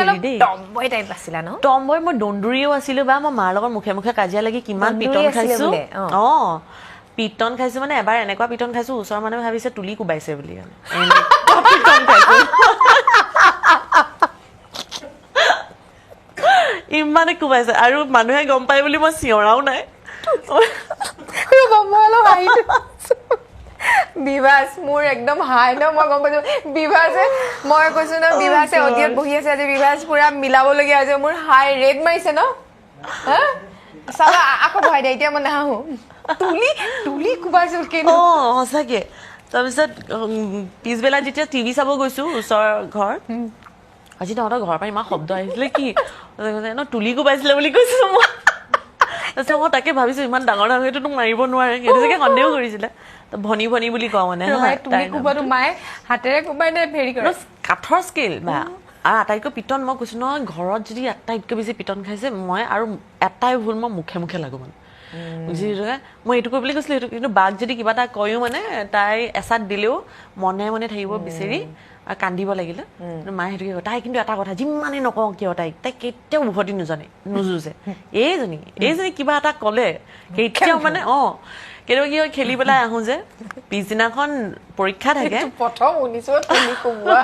অলপ হেৰি দেই। টমবয় টাইপ আছিলা ন? টমবয়, মই দন্দুৰিও আছিলো বা মই মাৰ লগত মুখে মুখে কাজিয়া লাগি কিমান দন্দুৰি পিটন আছিলে খাইছো। বোলে, অ। অ, পিটন খাইছো মানে এবাৰ এনেকুৱা পিটন খাইছো, ওচৰৰ মানুহে ভাবিছে তুলি কোবাইছে বুলি, মানে এনেকুৱা পিটন খাইছো, ইমানে কোবাইছে। আৰু মানুহে গম পাই বুলি মই চিঞৰাও নাই। ৰ'বা, মই অলপ হাঁহিটো। বিভাস মোৰ একদম হাই ন, মই গম পাইছো। বিভাসে, মই কৈছো ন, বিভাসে God. অডিঅ'ত বহি আছে আজি। বিভাস পুৰা মিলাবলগীয়া হৈছে। মোৰ হাই ৰেড মাৰিছে ন। হা, চাবা, আকৌ বহাই দিয়া। এতিয়া মই নাহাহো। তুলি তুলি কোবাইছো কেনে? অ, সঁচাকে। তাৰপিছত পিছবেলা যেতিয়া টিভি চাব গৈছো ওচৰৰ ঘৰ, আজি তহঁতৰ ঘৰৰ পৰা ইমান শব্দ আহিছিলে কি ন? তুলি কোবাইছিলে বুলি কৈছো মই। তাৰপিছত মই তাকে ভাবিছো, ইমান ডাঙৰ ডাঙৰ সেইটো তোক মাৰিব নোৱাৰে। সেইটো চাগে সন্দেহো কৰিছিলে। ত ভনী ভনী বুলি কওঁ মানে হা, ৰ'বা, এই তুলি তাইৰ কোবোৱাটো নামটো। মায়ে হাতেৰে কোবাই নে হেৰি কৰে? ন, কাঠৰ স্কেল বা। আৰু আটাইতকৈ পিটন, মই কৈছো নহয়, ঘৰত যদি আটাইতকৈ বেছি পিটন খাইছে মই। আৰু এটাই ভুল, মই মুখে মুখে লাগো মানে বুজি। মই এইটো কৰিবলৈ গৈছিলো সেইটো, কিন্তু বাক যদি কিবা এটা কয়ো, মানে তাই এচাত দিলেও মনে মনে থাকিব বিচাৰি আৰু কান্দিব লাগিলে। কিন্তু মায়ে সেইটোকে কয়, তাই কিন্তু এটা কথা, যিমানেই নকওঁ কিয় তাইক, তাই কেতিয়াও উভতি নোজানে, নুযুঁজে। এইজনী কিবা এটা ক'লে কেতিয়াও মানে, অ, কেতিয়াবা কি হয়, খেলি পেলাই আহোঁ যে, পিছদিনাখন পৰীক্ষা থাকে। এইটো প্ৰথম শুনিছো তুলি কোবোৱা।